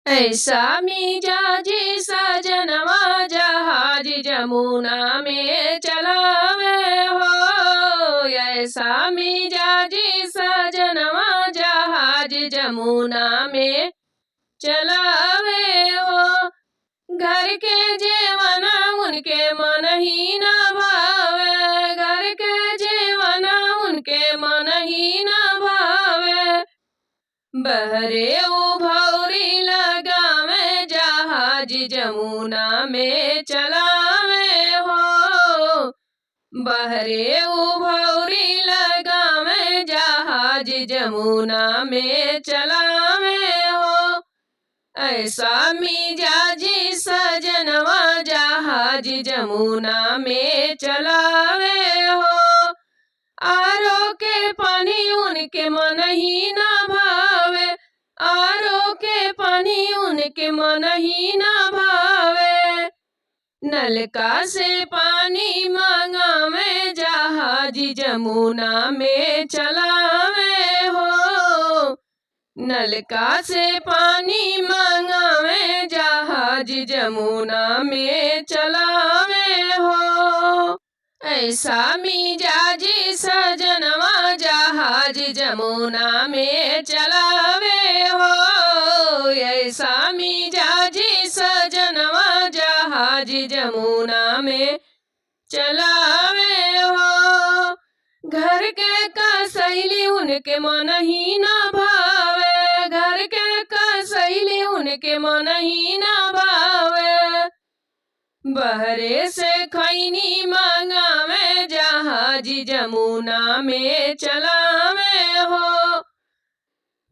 ऐसा मिजाजी सजनवा जहाज जमुना में चलावे हो। ऐसा मिजाजी सजनवा जहाज जमुना में चलावे हो। घर के जेवना उनके मन ही न भावे, घर के जेवना उनके मन ही न भावे। बहरे उभौरी लगावे जहाज जमुना में चलावे हो। बहरे उभौरी लगावे जहाज जमुना में चलावे हो। ऐसा मिजाजी सजनवा जहाज जमुना में चलावे हो। आरो के पानी उनके मन ही न भावे, आरो के पानी उनके मन ही न भावे। नलका से पानी मांगावे जहाज जमुना में चलावे हो। नलका से पानी मांगावे जहाज जमुना में चलावे हो। ऐसा मिजाजी सजनवा जहाज जमुना में चलावे हो। ऐसा मिजाजी सजनवा जहाज जमुना में चलावे हो। घर के कसैली उनके मन ही न भावे, घर के कसैली उनके मन ही न भावे। बहरे से खैनी मांगावे जहाज जमुना में चलावे हो।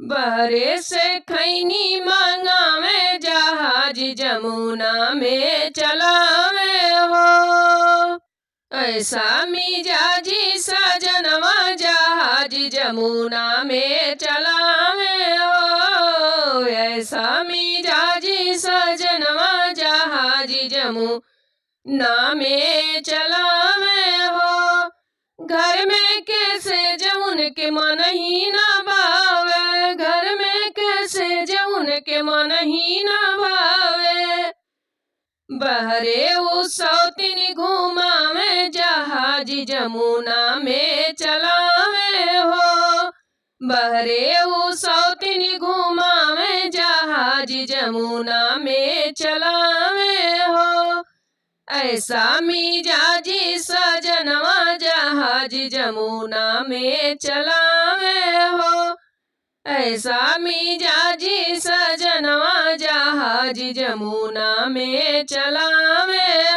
बहरे से खैनी मांगावे जहाज जमुना में चलावे हो। ऐसा मिजाजी सजनवा जहाज जमुना में चलावे हो। ऐसा मिजाजी सजनवा जहाज जमुना में चलावे हो। घर में कैसे जमुन के मन ही न भावे, घर में कैसे जमुन के मन ही न भावे। बहरे सौतिन घुमावे जहाज जमुना में चलावे हो। बहरे सौतिन घुमावे जहाज जमुना में चलावे हो। ऐसा मिजाजी सजनवा जहाज जमुना में चलावे हो। ऐसा मिजाजी सजनवा जहाज जमुना में चलावे